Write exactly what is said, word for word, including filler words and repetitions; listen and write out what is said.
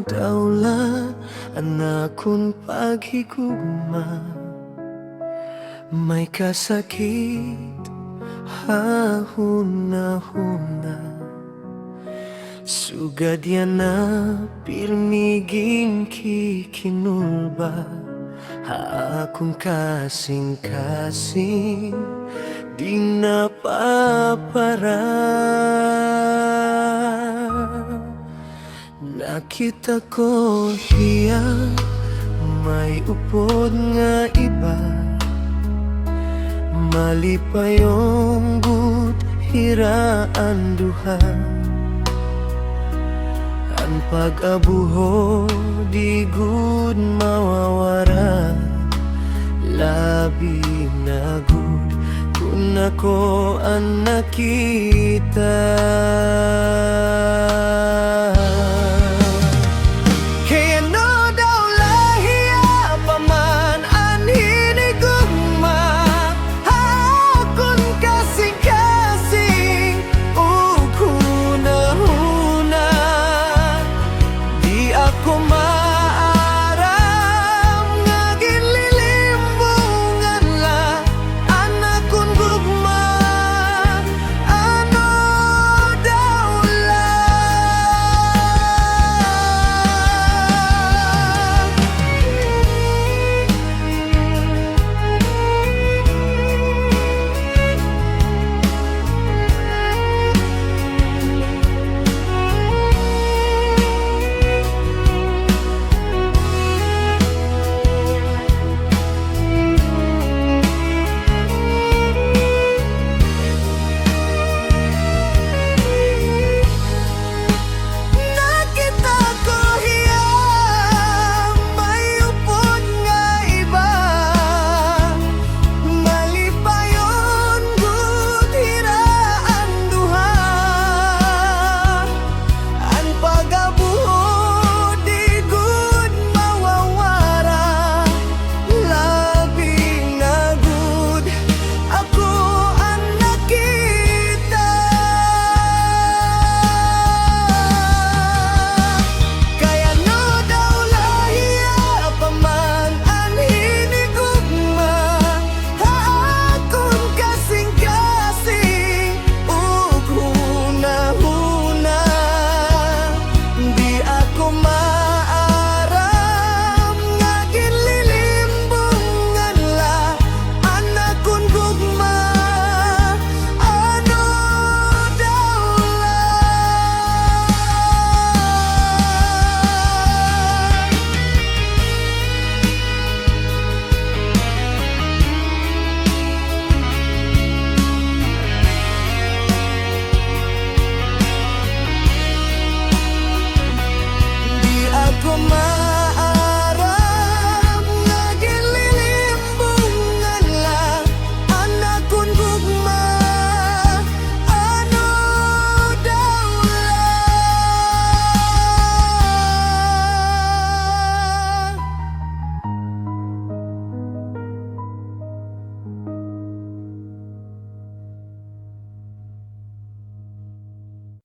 Daw la an akon paghigugma, may kasakit ha hunahuna. Sugad yana pirmi ginkikinulba ha akon kasingkasing, di napapara. Nakita ko hiya may upod nga iba, malipayon gud hira an duha. An pag-abuho di gud mawawara, labi na gud kon ako an nakita. Kay ano daw la hiya pa man an hinigugma ha akon kasingkasing ug hunahuna. Di ako